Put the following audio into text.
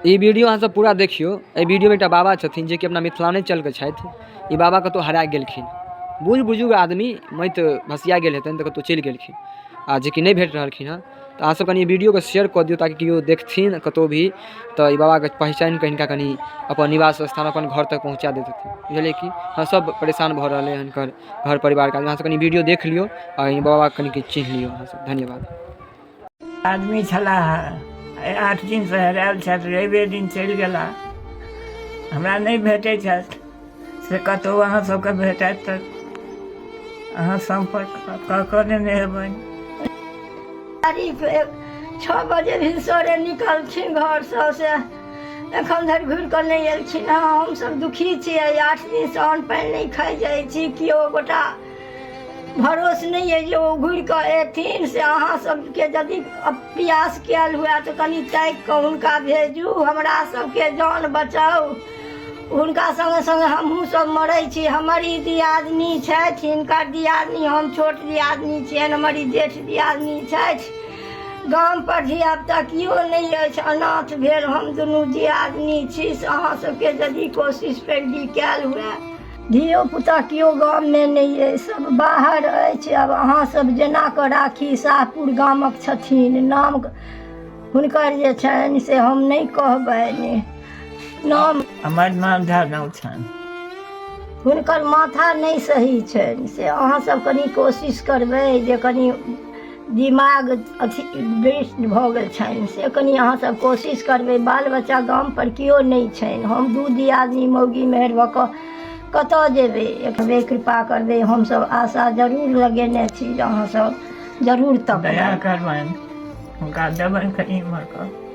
ई video अहाँ सब पूरा देखियौ। एहि वीडियोमे एकटा बाबा छथिन जेकि अपना मिथिलाञ्चलके छथि। ई बाबा कतहु हरा गेलखिन, बूढ़ बुजुर्ग आदमी मति भसिया गेल हेतनि तऽ कतहु चलि गेलखिन आ जेकि नहि भेट रहलखिन हँ। तऽ अहाँ सब कनि वीडियोके शेयर कऽ दियौ ताकि केओ देखथिन कतहु भी तऽ ई बाबाके पहचानि कऽ हिनका कनि अपन निवास स्थान अपन घर तक पहुँचा देथिन, बुझलियै की। हम सब परेशान भऽ रहलै हन हिनकर घर परिवारके आदमी। अहाँ सब कनि वीडियो देख लियौ आ ई बाबाके कनि चिन्ह लियौ अहाँ सब। धन्यवाद। आदमी छलाह, आइ 8 दिनसँ हेरायल छथि, रविए दिन चलि गेला, हमरा नहि भेटै छथि। से कतहु अहाँ सबके भेटत तऽ अहाँ सम्पर्क कऽ कऽ नेने हेबनि। तारीख 6 बजे भिनसरे निकलखिन घरसँ, से एखन धरि घुरि कऽ नहि एलखिन हँ। हमसभ दुखी छी, आइ 8 दिनसँ अन्न पानि नहि खाइ जाइ छी। केओ गोटा भरोस नहि अइ जे ओ घुरि कऽ एथिन। से अहाँ सबके यदि प्रयास कयल हुए तऽ कनि ताकि कऽ हुनका भेजू, हमरा सबके जान बचाउ। हुनका सङ्गे सङ्गे हमहूँ सब मरै छी। हमर ई दियादनी छथि, हिनकर दियादनी, हम छोट दियादनी छियनि, हमर ई जेठ दियादनी छथि। गामपर धियापुता केओ नहि अछि, अनाथ भेल हम दुनू दियादनी छी। से अहाँ सबके यदि कोशिश पैरवी कयल हुए। धियो पुता केओ गाममे नहि अइ, सब बाहर अछि। आब अहाँ सब जेना कऽ राखी। शाहपुर गामक छथिन, नाम हुनकर जे छनि से हम नहि कहबनि नाम। हमर नाम धर्म छनि। हुनकर माथा नहि सही छनि, से अहाँ सब कनि कोशिश करबै जे कनि दिमाग अथी दृष्ट भऽ गेल छनि, से कनि अहाँ सब कोशिश करबै। बाल बच्चा गाम पर केओ नहि छनि, हम दू दियादनी मौगी मेहर भऽ कऽ कतऽ जेबै। एक बेर कृपा करबै, हमसब आशा जरूर लगेने छी जे अहाँ सब जरूर तकबै। दया करबनि, हुनका देबनि कनि इम्हर कऽ।